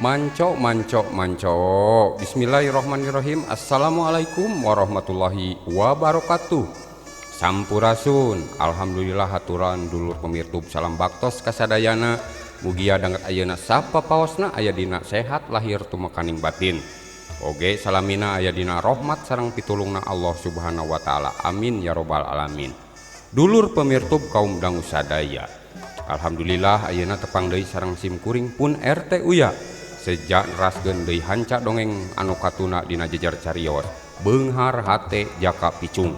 Manco manco manco. Bismillahirrahmanirrahim. Assalamualaikum warahmatullahi wabarakatuh. Sampurasun. Alhamdulillah haturan dulur pemirtub salam baktos kasadayana. Mugia danget ayeuna sapapaosna aya dina sehat lahir tumekaning batin. Oge salamina aya dina rahmat sareng pitulungna Allah Subhanahu wa taala. Amin ya robbal alamin. Dulur pemirtub kaum dangu sadaya. Alhamdulillah ayeuna tepang deui sareng sim kuring pun RT Uya. Sejak neraskeun deui hanca dongeng anu katuna dina jejer carios beunghar hate jaka picung.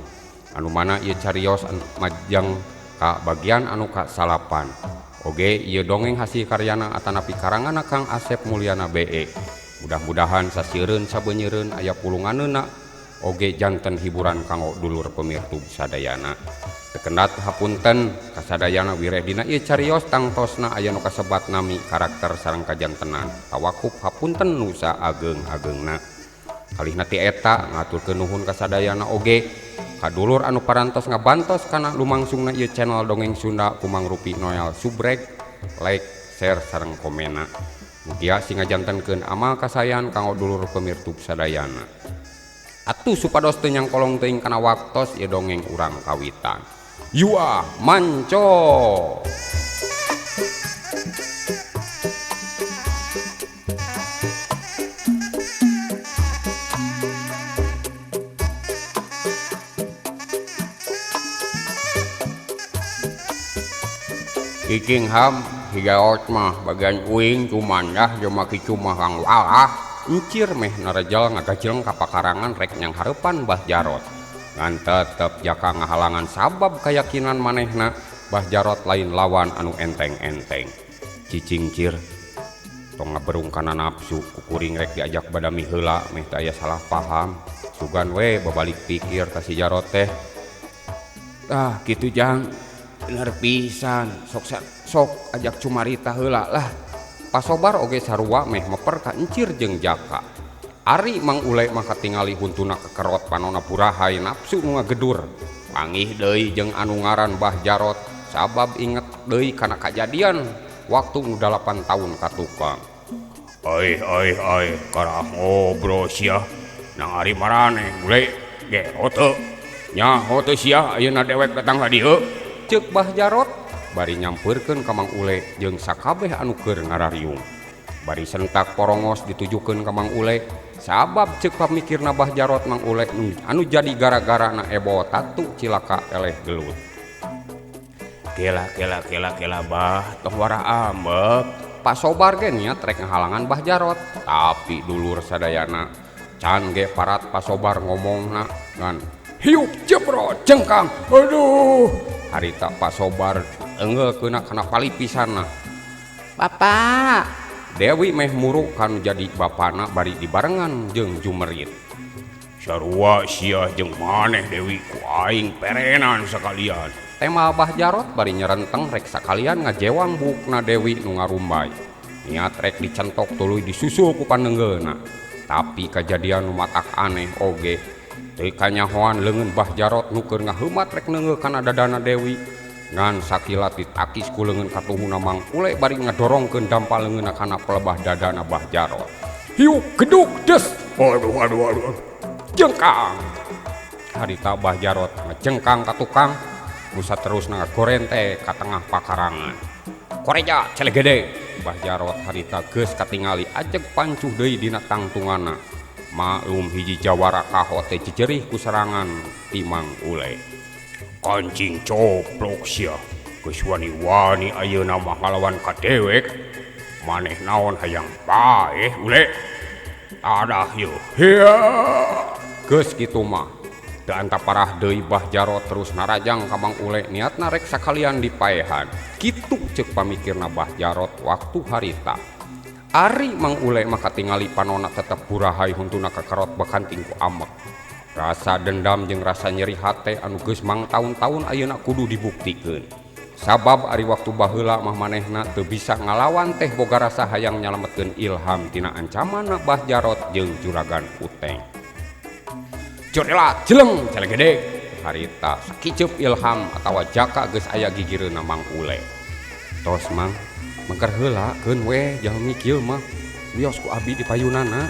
Anu mana ieu carios anu majeng ka bagian anu ka salapan. Oge ieu dongeng hasil karyana atanapi karanganna Kang Asep Mulyana BE. Mudah-mudahan sasieureun sabeunyereun aya pulunganeuna oge janten hiburan kanggo dulur pemirtub sadayana. Tekendat hapunten kasadayana wireh dina ieu carios tangtosna aya nu kasebat nami karakter sareng kajantenan. Tawakup hapunten nu saageng-agengna. Kalihna ti eta ngaturkeun nuhun kasadayana oge kadulur anu parantos ngabantos kana lumangsungna ieu channel Dongeng Sunda kumangrupi Noel subrek, like, share sareng komena. Mugia sing ngajantenkeun amal kasayan kanggo dulur pemirtub sadayana. Atuh supados teu nyangkolong teuing kana waktos ieu dongeng urang kawitan. Yuah manco. Kiking ham higaot mah bagian uing cuman dah jema kicu mah kang walah. Encir meh narejal ngagajleng ka pakarangan rek nyang hareupan Bah Jarot. Ngan tetep jaka ngahalangan sabab kayakinan manehna Bah Jarot lain lawan anu enteng-enteng. Cicing cir tong ngaberung kana nafsu kukuring rek diajak badami heula meh teu aya salah paham. Sugan we babalik pikir ka si Jarot teh. Ah kitu jang bener pisan sok sok ajak cumarita heula lah. Pasobar oge sarua meh meper ka encir jeung jaka. Ari Mang Ule mah katingali huntuna kekerot panona purahay nafsu nu ngagedur. Pangih deui jeung anu ngaran Bah Jarot sabab inget deui kana kajadian waktu nu 8 tahun ka tukang. Ai ai ai karah ngobrol sia nang ari maraneh Ule gero teu. Nyaho teu sia ayeuna dewek datang ka dieu. Ceuk Bah Jarot bari nyampeurkeun ka Mang Ule jeung sakabeh anu keur ngarariung. Bari sentak porongos ditujukeun ka Mang Ule sabab ceuk pamikirna Bah Jarot Mang Ule anu jadi gara-garana ebo tatu cilaka eleh gelut. Kela kela kela kela bah tong warah ambek. Pak Sobar ge niat rek ngahalangan Bah Jarot tapi dulur sadayana can ge parat Pak Sobar ngomongna ngan hiup jebrot jengkang. Aduh harita Pak Sobar enggeul keuna kana palipisanna. Bapak Dewi meh muruk kanu jadi bapana bari dibarengan jeung Jumerit. Sarua sia jeung maneh Dewi ku aing perenan sakalian. Tema Bah Jarot bari nyerenteng rek sakalian ngajewang buukna Dewi nu ngarumbay. Niat rek dicentok tuluy disusul ku panenggeulna. Tapi kajadian nu matak aneh oge. Teu kanyahoan leungeun Bah Jarot nu keur ngaheumat rek neungeul kana dadana Dewi. Ngan sakilat ditakis ku leungeun katuhuna Mang Ule bari ngadorongkeun dampa leungeunna kana pelebah dadana Bah Jarot. Hiuk geduk des. Aduh aduh aduh. Jengkang. Harita Bah Jarot ngejengkang ka tukang nu saterusna ngagorente ka tengah pakarangan. Koreja celegede. Bah Jarot harita geus katingali ajeg pancuh deui dina tangtunganna. Maklum hiji jawara kaho teh jejerih ku serangan ti Mang Ule. Kancing coplok sia geus wani-wani ayeuna mah ngalawan ka dewek. Maneh naon hayang paeh Ule. Tadah yeuh. Hia. Geus kitu mah teu antaparah deui Bah Jarot terus narajang ka Mang Ule niatna rek sakalian dipaehan. Kitu ceuk pamikirna Bah Jarot waktu harita. Ari Mang Ule mah katingali panona tetep burahay huntuna kakerot bakanting ku amek. Rasa dendam jeung rasa nyeri hate anu geus mangtaun-taun ayeuna kudu dibuktikeun. Sabab ari waktu baheula mah manehna teu bisa ngalawan teh boga rasa hayang nyalametkeun Ilham tina ancamanna Bah Jarot jeung Juragan Uteng. Jorela jeleng celegede harita sakiceup Ilham atawa Jaka geus aya gigireunna Mang Ule. Tos Mang, mengker heula keun we jalmi kieu mah. Wios ku abi di payunana.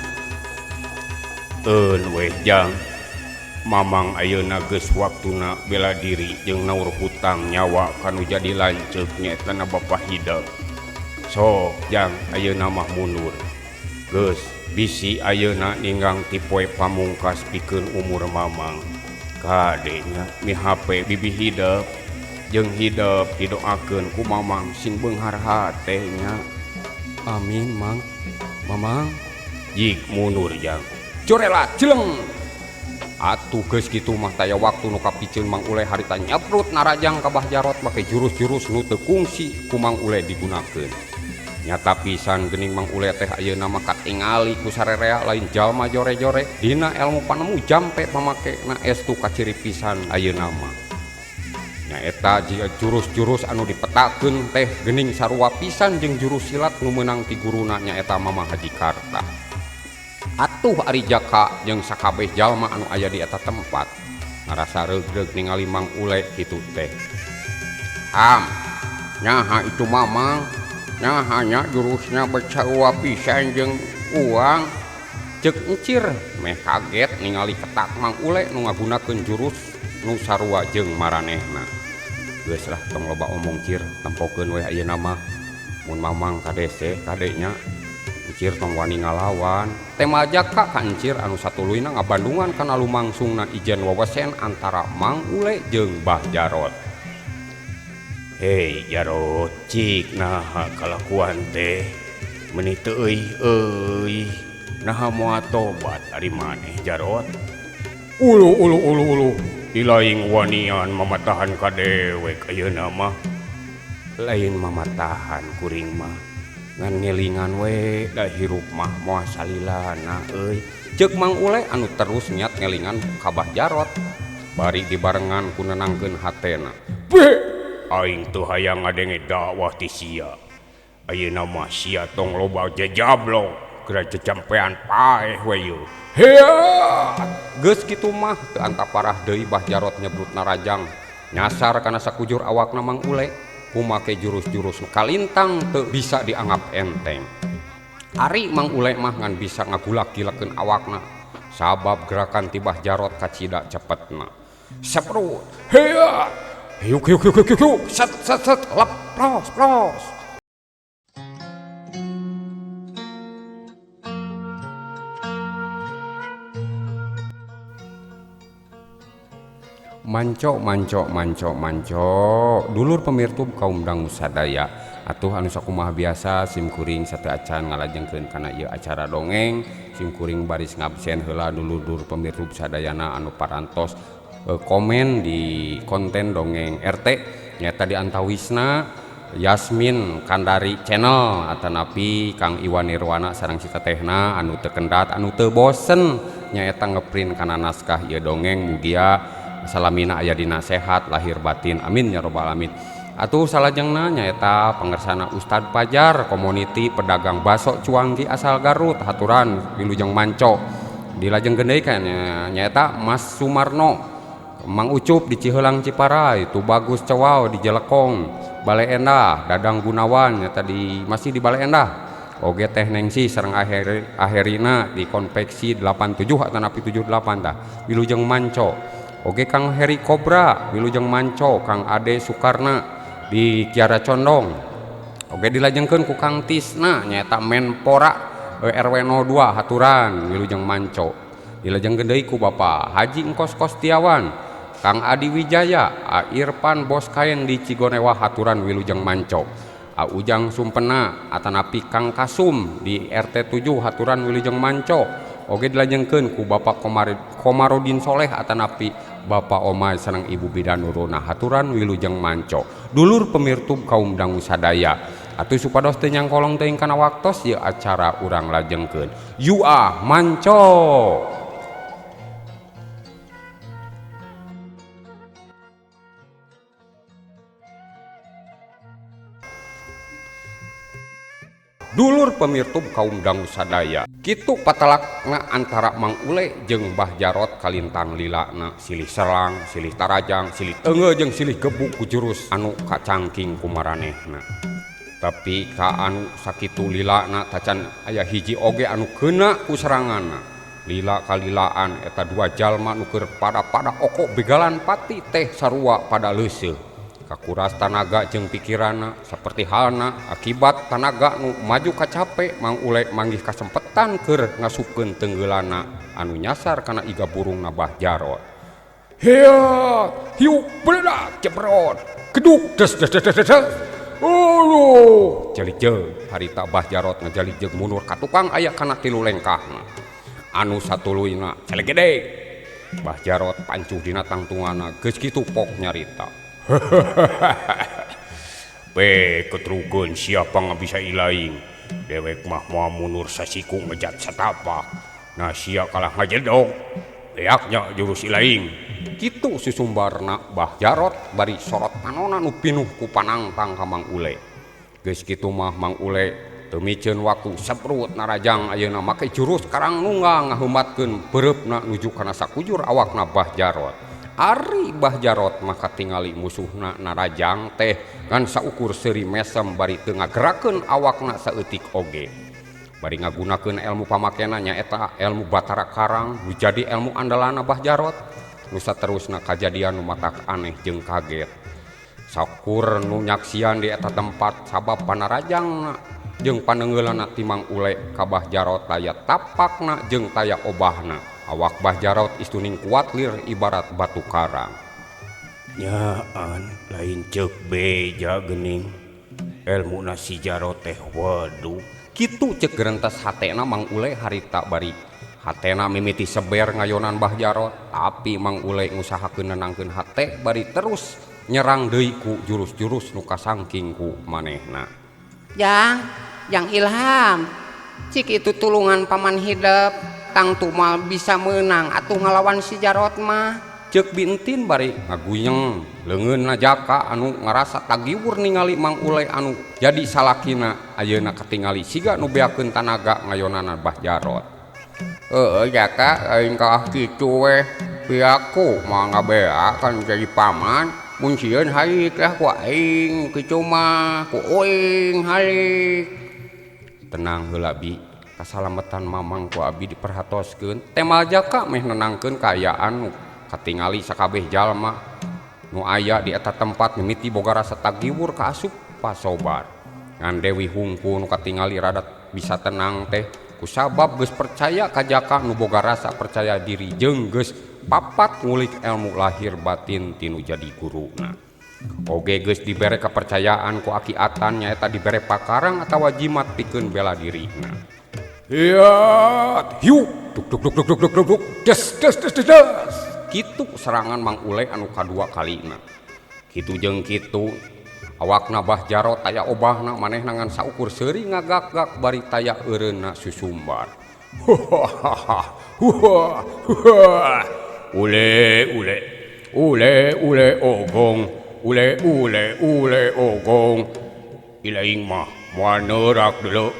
Eun weh jang. Mamang ayeuna geus waktuna bela diri jeung naur hutang nyawa kanu jadi lanceuk nyaeta na Bapa Hidep. Sok jang ayeuna mah mundur. Geus bisi ayeuna ninggang ti poe pamungkas pikeun umur Mamang. Kade nya mihape bibi Hidep jeung Hidep didoakeun ku Mamang sing beunghar hate nya. Amin Mang. Mamang jik mundur jang. Jorela jeleng. Atuh geus kitu mah taya waktu nu kapiceun Mang Ule harita nyabrut narajang ka Bah Jarot make jurus-jurus nu teu kungsi ku Mang Ule digunakeun. Nyata pisan geuning Mang Ule teh ayeuna mah katingali ku sarerea lain jalma jore-jore dina elmu panemu jampe pamakena estu kaciri pisan ayeuna mah. Nyaeta jiga jurus-jurus anu dipetakeun teh geuning sarua pisan jeung jurus silat nu meunang ti guruna nyaeta Mama Haji Karta. Atuh ari Jaka jeung sakabeh jalma anu aya di eta tempat ngarasa reugreug ningali Mang Ule kitu teh. Am, nyaha itu Mamang, nyaha nya jurusna becarua pisan jeung uang. Ceuk encir meh kaget ningali ketak Mang Ule nu ngagunakeun jurus nu sarua jeung maranehna. Geus lah tong loba omong cir, tempokeun we ayeuna mah. Mun Mamang kadese kadenya encir tong wani ngalawan. Tema Jaka ka encir anu satuluyna ngabandungan kana lumangsungna ijen wewesen antara Mang Ule jeung Bah Jarot. Hei Jarot, cik naha kalakuan teh meuni teu euy euy. Naha moal tobat ari maneh Jarot. Ulu ulu ulu ulu. Dilaing wanian mamatahan ka dewek ayeuna mah. Lain mamatahan kuring mah. Ngan ngelingan we da hirup mah moal salilana euy. Ceuk Mang Ule anu terus niat ngelingan ka Bah Jarot. Bari dibarengan ku nenangkeun hatena. Beh, aing teu hayang ngadenge dakwah ti sia. Ayeuna mah sia tong loba jejablok, geura jejampean paeh we yeuh. Hea! Geus kitu mah teu antaparah deui Bah Jarot nyebrut narajang nyasar kana sakujur awakna Mang Ule. Kumake jurus-jurus kalintang teu bisa dianggap enteng. Ari Mang Ule mah ngan bisa ngagulak-gilakeun awakna sabab gerakan ti Bah Jarot kacida cepetna. Seprut, hea, yuk yuk yuk yuk yuk, set set set, lep plos plos. Manco manco manco manco dulur pemirtub kaum dangu sadaya. Atuh anu sakumaha biasa simkuring sateuacan ngalajengkeun kana ieu acara dongeng. Simkuring baris ngabsen heula dulur-dulur pemirtub sadayana anu parantos komen di konten dongeng RT nyata di antawisna Yasmin Kandari Channel atanapi Kang Iwan Nirwana sareng si tetehna anu teu kendat anu teu bosen nyaeta ngeprint kana naskah ieu dongeng. Mugia salamina aya dina sehat lahir batin, amin ya robbal alamin. Atuh salajengna nyaeta pangersana Ustad Pajar komuniti pedagang baso cuangki asal Garut haturan wilujeng manco. Dilajeng deui ka nyaeta Mas Sumarno Mang Ucup di Ciheulang Ciparai, Tubagus Cewau di Jelekong Bale Endah, Dadang Gunawan nyata di masih di Bale Endah. Oge Teh Nengsi sareng Aherina di konveksi 87 atanapi 78 tah wilujeng manco. Oge Kang Heri Kobra wilujeng manco, Kang Ade Sukarna di Kiara Condong. Oge dilajengkeun ku Kang Tisna nyaeta Menpora RW 02 haturan wilujeng manco. Dilajengkeun deui ku Bapak Haji Engkos Kostiawan, Kang Adi Wijaya, A Irfan Bos Kain di Cigonewa haturan wilujeng manco. A Ujang Sumpena atanapi Kang Kasum di RT 7 haturan wilujeng manco. Oge dilajengkeun ku Bapak Komarudin Soleh atanapi Bapak Omay sareng Ibu Bidan Nuruna haturan wilujeng manco. Dulur pemirtub kaum dangu sadaya. Atuh supados teu nyangkolong teuing kana waktos ieu acara urang lajengkeun. Yuah manco. Dulur pemirtub kaum dangu sadaya. Kitu patelakna antara Mang Ule jeung Bah Jarot kalintang lilana silih serang, silih tarajang, silih teungeu jeung silih gebuk ku jurus anu kacangking ku maranehna. Tapi ka anu sakitu lilana tacan aya hiji oge anu keuna ku seranganna. Lila kalilaan eta dua jalma nu keur pada-pada okok begalan pati teh sarua pada leuseuh. Kakuras tanaga jeung pikiranna saperti halna akibat tanaga nu maju kacape Mang Ule manggih kasempetan keur ngasupkeun tenggeulana anu nyasar kana iga burungna Bah Jarot. Hea, hiu beledak jebrot, geduk des des des des des. Aduh, jalijeg harita Bah Jarot ngajalijeg mundur ka tukang aya kana tilu lengkahna. Anu satuluyna celegedeg. Bah Jarot pancuh dina tangtunganna geus kitu pok nyarita. Be ketrukeun siapa ngabisa ilaing. Dewek mah moal mundur sasiku ngejat satapak. Nah sia kalah ngajedog. Beaknya jurus ilaing. Kitu susumbarna Bah Jarot bari sorot panona nu pinuh ku panangtang ka Mang Ule. Geus kitu mah Mang Ule teu miceun waktu seprut narajang ayeuna make jurus karang nunggal ngaheumatkeun beureupna nuju kana sakujur awakna Bah Jarot. Ari Bah Jarot mah katingali musuhna narajang teh ngan saukur seuri mesem bari teu ngagerakeun awakna saeutik oge. Bari ngagunakeun ilmu pamakena nyaeta ilmu Batara Karang nu jadi ilmu andalana Bah Jarot. Nu saterusna kajadian nu matak aneh jeung kaget. Sakur nu nyaksian di eta tempat sabab panarajangna jeung panenggeulana ti Mang Ule ka Bah Jarot taya tapakna jeung taya obahna. Awak Bah Jarot istuning kuat lir ibarat batu karang. Nyaan lain ceuk beja geuning. Elmuna si Jarot teh waduh. Kitu ceuk gerentes hatena Mang Ule harita bari hatena mimiti seber ngayonan Bah Jarot, tapi Mang Ule ngusahakeun nenangkeun hate bari terus nyerang deui ku jurus-jurus nu kasangking ku manehna. Jang, Jang Ilham, cik itu tulungan paman hidep, tang tumal bisa menang atuh ngalawan si Jarot mah. Ceuk Bintin bari ngaguyeng leungeunna Jaka anu ngarasa tagiwur ningali Mang Ule anu jadi salakina ayeuna katingali siga nu beakeun tanaga ngayonana Bah Jarot. Heueuh Jaka aing kalah kitu weh, piaku mah ngabea kan jadi paman, mun sieun halik lah ku aing kitu mah, ku uing halik. Tenang heula bi, kasalametan mamang ku abi diperhatoskeun. Temal Jaka meh nenangkeun kaayaan nu katingali sakabeh jalma nu aya di eta tempat mimiti boga rasa tagiwur kaasup pasobar. Ngan Dewi hungkul nu katingali rada bisa tenang teh kusabab geus percaya ka Jaka nu boga rasa percaya diri jeung geus papat ngulik ilmu lahir batin tinu jadi guruna. Oge geus dibere kepercayaan ku Aki Atan nyaeta dibere pakarang atawa jimat pikeun bela dirina. Hiat, hiu, duk duk duk duk duk duk duk, des des des des des. Kitu serangan Mang Ule anu kadua kalina. Kitu jeung kitu awakna Bah Jarot taya obahna manehna ngan saukur seuri ngagak-gak bari taya eureunna susumbar. Ule ule ule ule ogong, ule ule ule ogong. Ilaing mah moal neurak deuleu.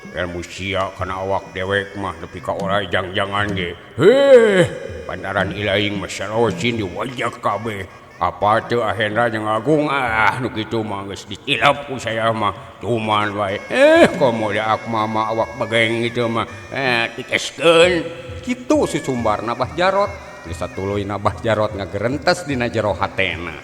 Ilmu sia kana awak dewek mah nepi ka orai jang-jangan ge. Heh, pandaran ilaing mah sarosin di wajah kabeh. Apa teu Ahendra jeung Agung ah nu kitu mah geus ditilap ku saya mah. Cuman wae komo da ak mah awak bageng kitu mah. Diteskeun. Kitu susumbarna Bah Jarot. Geus satuluyna Bah Jarot ngagerentes dina jero hatena.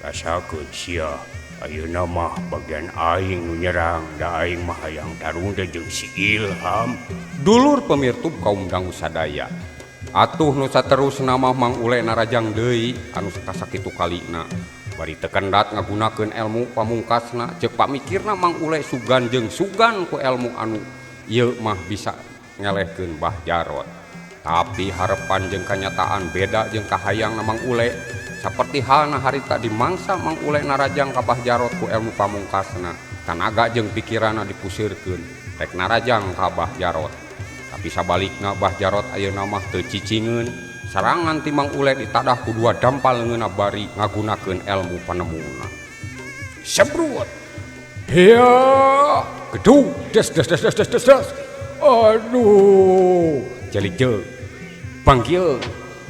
Rasakeun sia. Ayeuna mah bagian aing nu nyerang, da aing mah hayang tarung teh jeung si Ilham. Dulur pemirtub kaum dangu sadaya. Atuh nu saterusna mah Mang Ule narajang deui anu kasakitu kalina. Bari teu kendat ngagunakeun ilmu pamungkasna, ceuk pamikirna Mang Ule sugan jeung sugan ku ilmu anu ieu mah bisa ngelehkeun Bah Jarot. Tapi harepan jeung kanyataan beda jeung kahayangna Mang Ule. Saperti halna harita dimangsa Mang Ule narajang ka Bah Jarot ku ilmu pamungkasna, tanaga jeung pikiranna dipuseurkeun rek narajang ka Bah Jarot. Tapi sabalikna Bah Jarot ayeuna mah teu cicingeun, sarangan ti Mang Ule ditadah ku dua dampal leungeunna bari ngagunakeun ilmu panemuna. Sebrut. Hea, gedung des des des des des des des. Aduh, jalijeg. Bangkieun.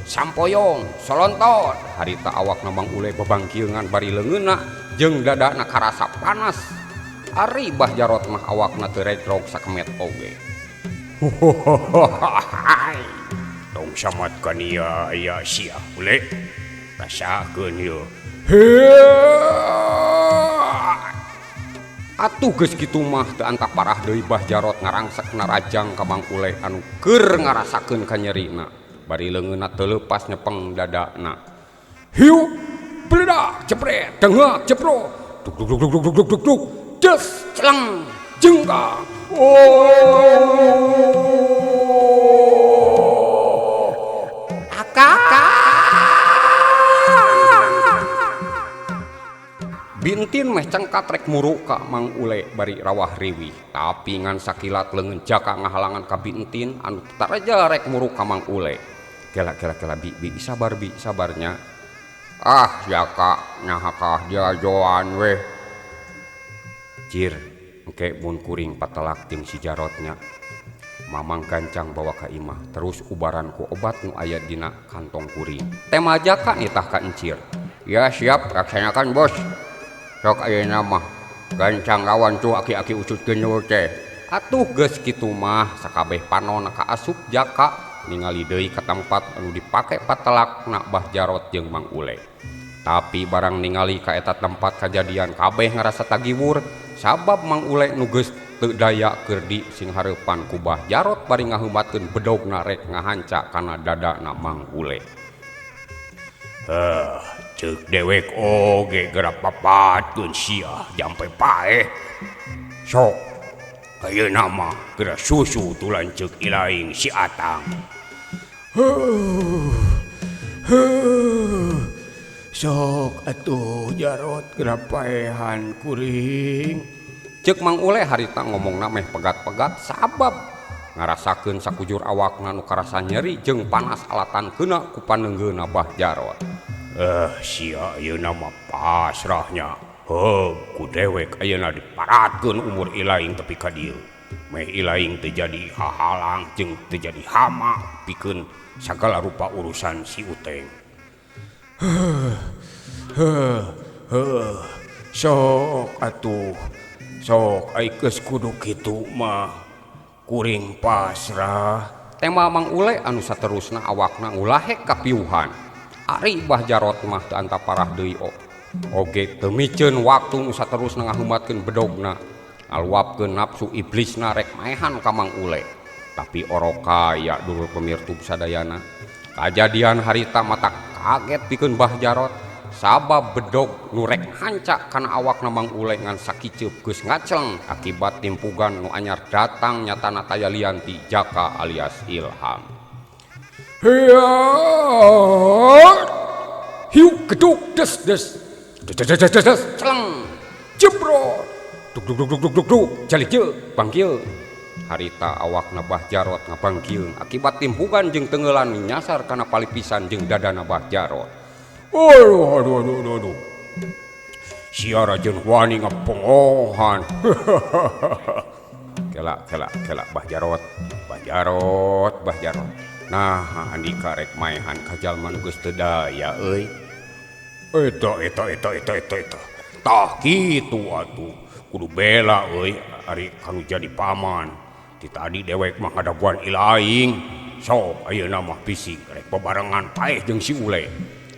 Sampoyong, solontot. Harita awakna Mang Ule babangkieunan bari leungeunna jeung dadana karasa panas. Ari Bah Jarot mah awakna teu regrog sakemet oge. Tong samat kania aya sia ule. Rasakeun ieu. Atuh geus kitu mah teu antap parah deui Bah Jarot ngarangsek narajang ka Mang Ule anu keur ngarasakeun kanyerina. Bari leungeunna teu leupas nyepeng dadana. Hiu beledak jepret dengak jepro duk duk duk duk duk duk duk duk des celeng jengkang. Oh akang. Bintin meh cengkat rek muruk ka Mang Ule bari rawah riwih, tapi ngan sakilat leungeun Jaka ngahalangan ka Bintin anu taraja rek muruk ka Mang Ule. Kela kela kela bi bi sabar bi sabarnya. Ah Jaka nyahakah jajoan weh. Cir engke mun kuring patelak jeung si Jarotnya. Mamang gancang bawa ka imah terus ubaran ku obat nu aya dina kantong kuring. Tema Jaka nitah ka encir. Ya siap laksanakan bos. Sok ayeuna mah gancang lawan tuh aki-aki ucut genul teh. Atuh geus kitu mah sakabeh panon ka asup Jaka ningali deui ka tempat anu dipake patelakna Bah Jarot jeung Mang Ule. Tapi barang ningali ka eta tempat kajadian kabeh ngarasa tagiwur sabab Mang Ule nu geus teu daya keur di sing hareupan ku Bah Jarot bari ngaheumatkeun bedogna rek ngahanca kana dadana Mang Ule. Ceuk dewek oge geura papatkeun sia jampe paeh. Sok ayeuna mah geura susu tulan ceuk ilaing si Atang. Sok atuh Jarot geura paehan kuring. Ceuk Mang Ule harita ngomongna meh pegat-pegat sabab ngarasakeun sakujur awakna nu karasa nyeri jeung panas alatan keuna ku paneunggeuna Bah Jarot. Sia ayeuna mah pasrahnya. Heuh, ku dewek ayeuna diparatkeun umur ilaing tepi ka dieu. Meh ilaing teu jadi hahalang jeung teu jadi hama pikeun sagala rupa urusan si Uteng. Sok atuh, sok ai geus kudu kitu mah kuring pasrah. Tema Mang Ule anu saterusna awakna ngulahek kapiuhan. Ari Bah Jarot mah teu antap parah deui oge teu miceun waktu nu saterusna ngaheumatkeun bedogna ngaluapkeun nafsu iblisna rek maehan ka Mang Ule. Tapi oroka ya dulur pemirtub sadayana. Kajadian harita mata kaget pikeun Bah Jarot sabab bedog nu rek hanca kana awakna Mang Ule ngan sakiceup geus ngacleng akibat timpugan nu anyar datang nyatana taya lian ti Jaka alias Ilham. Hiu geduk des des des des des des des celeng jebrot duk duk duk duk duk duk duk jali bangkil. Harita awakna Bah Jarot ngabangkieun akibat timpugan jeung tenggelan nyasar kana palipisan jeung dadana Bah Jarot. Aduh aduh aduh aduh aduh. Sia rajeun wani ngapongohan. Kela kela kela Bah Jarot, Bah Jarot, Bah Jarot. Nah, andika rek maehan ka jalma nu geus teu daya euy. Eta eta eta eta eta eta. Tah kitu atuh. Kudu bela euy ari kanu jadi paman. Ti tadi dewek mah ngadaguan ilaing. Sok ayeuna mah bisi rek babarengan paeh jeung si Ule.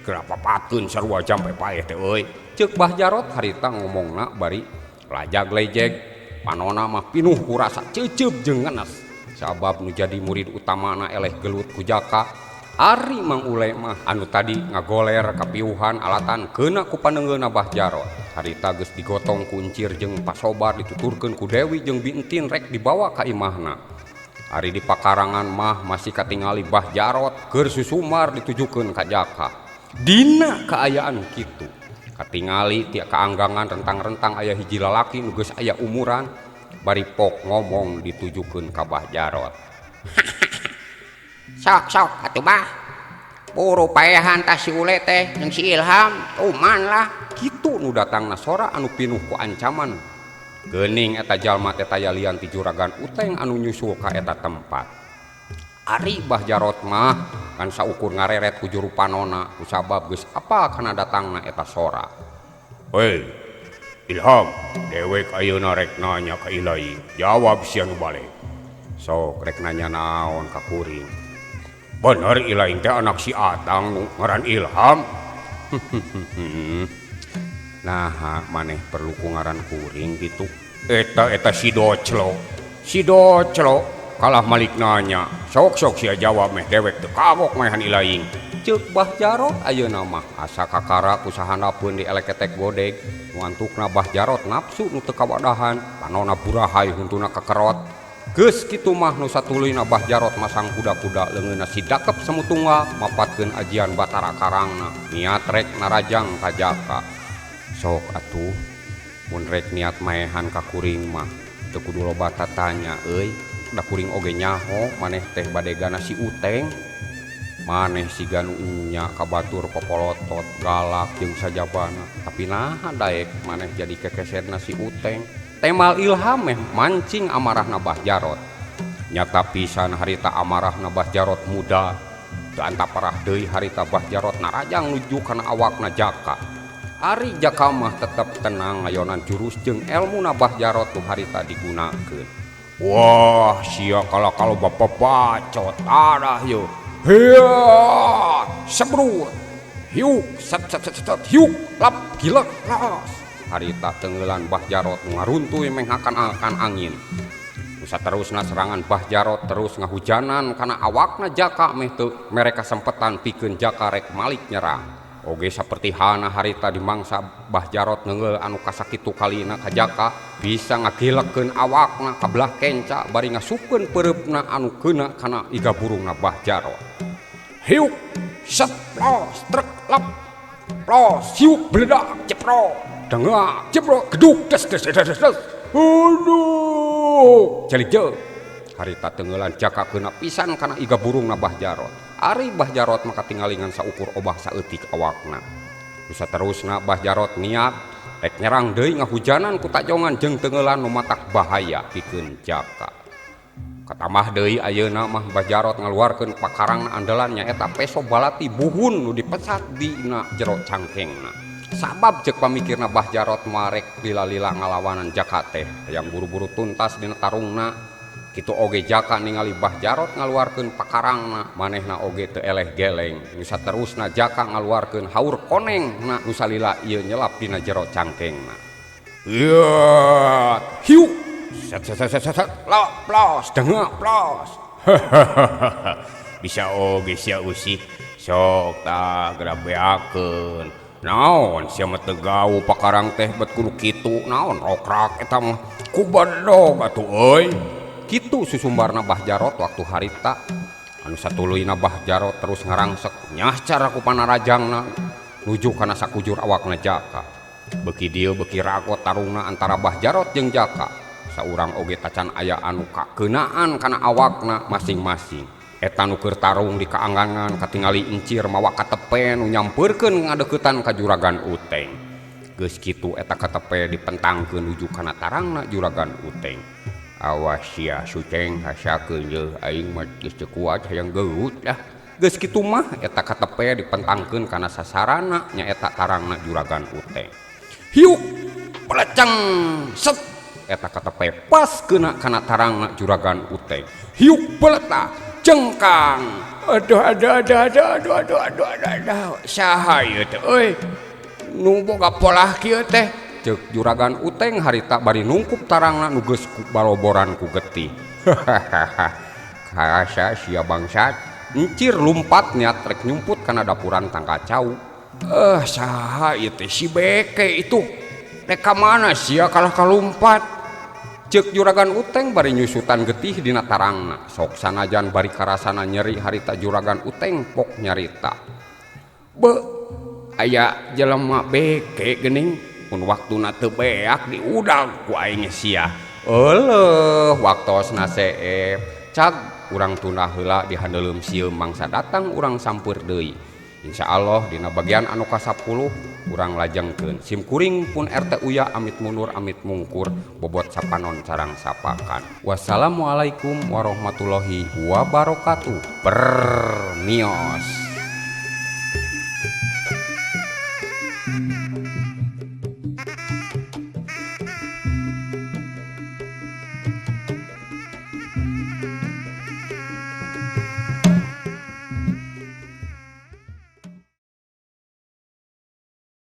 Geura papatkeun sarua jampe paeh teh euy. Ceuk Bah Jarot harita ngomongna bari lajag lejeg panona mah pinuh ku rasa ceuceup jeung ngenes. Sabab nu jadi murid utamana eleh gelut ku Jaka. Ari Mang Ule mah anu tadi ngagoler kapiuhan alatan keuna ku paneunggeuna Bah Jarot. Harita geus digotong ku encir jeung pasobar dituturkeun ku Dewi jeung Bintin rek dibawa ka imahna. Ari di pakarangan mah masih katingali Bah Jarot keur susumar ditujukeun ka Jaka. Dina kaayaan kitu katingali ti kaanggangan rentang-rentang aya hiji lalaki nu geus aya umuran bari pok ngomong ditujukeun ka Bah Jarot. Sok sok atuh Bah. Buru paehan tah si Ule teh jeung si Ilham, tuman lah. Kitu nu datangna sora anu pinuh ku ancaman. Geuning eta jalma teh taya lian ti juragan Uteng anu nyusul ka eta tempat. Ari Bah Jarot mah kan saukur ngareret ku juru panona kusabab geus apa kana datangna eta sora. Hei, Ilham, dewek ayeuna rek nanya ka Ilaing. Jawab sia nu balik. Sok rek nanya naon ka kuring. Bener Ilaing teh anak si Atang nu ngaran Ilham. Naha maneh perlu ku ngaran kuring kitu. Eta eta si Doclo. Si Doclo kalah malik nanya. Sok-sok sia jawab meh dewek teu kagok maehan Ilaing. Ceuk Bah Jarot ayeuna mah asa kakara ku sahandapeun dieleketek godeg. Nu antukna Bah Jarot nafsu nu teu kawadahan, panona burahay huntuna kakerot. Geus kitu mah nu satuluyna Bah Jarot masang kuda-kuda leungeunna si Dakep Samutunggal mapatkeun ajian Batara Karangna niat rek narajang ka Jaka. Sok atuh mun rek niat maehan ka kuring mah teu kudu loba tatanya euy, da kuring oge nyaho maneh teh badegana si Uteng. Maneh siga nu nya ka batur popolotot galak jeung sajabana, tapi naha daek maneh jadi kekesetna si Uteng. Temal Ilham meh mancing amarahna Bah Jarot. Nyata pisan harita amarahna Bah Jarot muda. Teu antaparah deui harita Bah Jarot narajang nuju kana awakna Jaka. Ari Jaka mah tetep tenang ngayonan jurus jeung elmuna Bah Jarot nu harita digunakeun. Wah, sia kala-kala bapak bacot arah yeuh. Hia, sebrur. Hiuk, set set set set, hiuk, lap, gilek, las. Harita tenggelan Bah Jarot ngaruntuy menghakan-akan angin. Nu saterusna serangan Bah Jarot terus ngahujanan kana awakna Jaka meh teu mere kasempetan pikeun Jaka rek malik nyerang. Oge saperti hana harita dimangsa Bah Jarot neungeul anu kasakitu kalina ka Jaka bisa ngagilekeun awakna kabelah kenca bari ngasupkeun peureupna anu keuna kana iga burungna Bah Jarot. Hiuk, set, plos, trek, lap, plos, hiuk, beledak, ceprot, dengak, ceprot, geduk, des, des, des, des, des. Aduh, celik je. Harita tenggelan Jaka keuna pisan kana iga burungna Bah Jarot. Ari Bah Jarot maka tingalingan saukur obah saeutik awakna. Nu saterusna Bah Jarot niat rek nyerang deui ngahujanan ku tajongan jeung tenggelan nu matak bahaya pikeun Jaka. Katamah deui ayeuna mah Bah Jarot ngaluarkeun pakarangna andalan nyaeta peso balati buhun nu dipesat dina jero cangkengna. Sabab ceuk pamikirna Bah Jarot marek lila-lila ngalawanan Jaka teh hayang buru-buru tuntas dina tarungna. Kitu oge Jaka ningali Bah Jarot ngaluarkeun pakarangna, manehna oge teu eleh geleng. Nu saterusna Jaka ngaluarkeun haur konengna nu salila ieu nyelap dina jero cangkengna. Ieu, hiuk, set set set set, lap, plos, dengak, plos. Bisa oge sia usik, sok tah geura beakeun. Naon sia mah teu gau pakarang teh bet kudu kitu, naon rokrak eta mah ku bedog atuh euy. Kitu susumbarna Bah Jarot waktu harita. Anu satuluyna Bah Jarot terus ngarangsek nyah cara ku panarajangna nuju kana sakujur awakna Jaka. Beuki dieu beuki ragot tarungna antara Bah Jarot jeung Jaka. Saurang oge tacan aya anu kakeunaan kana awakna masing-masing. Eta nu keur tarung di kaanggangan katingali encir mawa katepe nu nyampeurkeun ngadeuketan ka Juragan Uteng. Geus kitu eta katepe dipentangkeun nuju kana tarangna Juragan Uteng. Awas sia Suceng hasakeun yeuh aing mah geus teu kuat hayang geut lah. Geus kitu mah eta katepe dipentangkeun kana sasarana nyaeta tarangna Juragan Uteng. Hiuk, peleceng, set eta katepe pas keuna kana tarangna Juragan Uteng. Hiuk beletah, jengkang. Aduh aduh aduh aduh aduh aduh aduh aduh aduh. Saha ieu teh euy? Nu boga polah kieu teh? Ceuk Juragan Uteng harita bari nungkup tarangna nu geus baloboran ku getih. Kasa sia bangsat. Encir lumpat niat rek nyumput kana dapuran tangka cau. Saha ieu teh si Beke itu? Rek ka mana sia kalah kalumpat? Ceuk Juragan Uteng bari nyusutan getih dina tarangna. Sok sanajan bari karasana nyeri harita Juragan Uteng pok nyarita. Be, aya jelema beke geuning mun waktuna teu beak diudag ku aing sia. Euleuh waktosna seep. Cag urang tunda heula di handeuleum sieum mangsa datang urang sampeur deui. Insyaallah dina bagian anu ka-10 urang lajengkeun. Sim kuring pun RT Uya amit mundur amit mungkur bobot sapanon carang sapakan. Wassalamualaikum warahmatullahi wabarakatuh. Permios.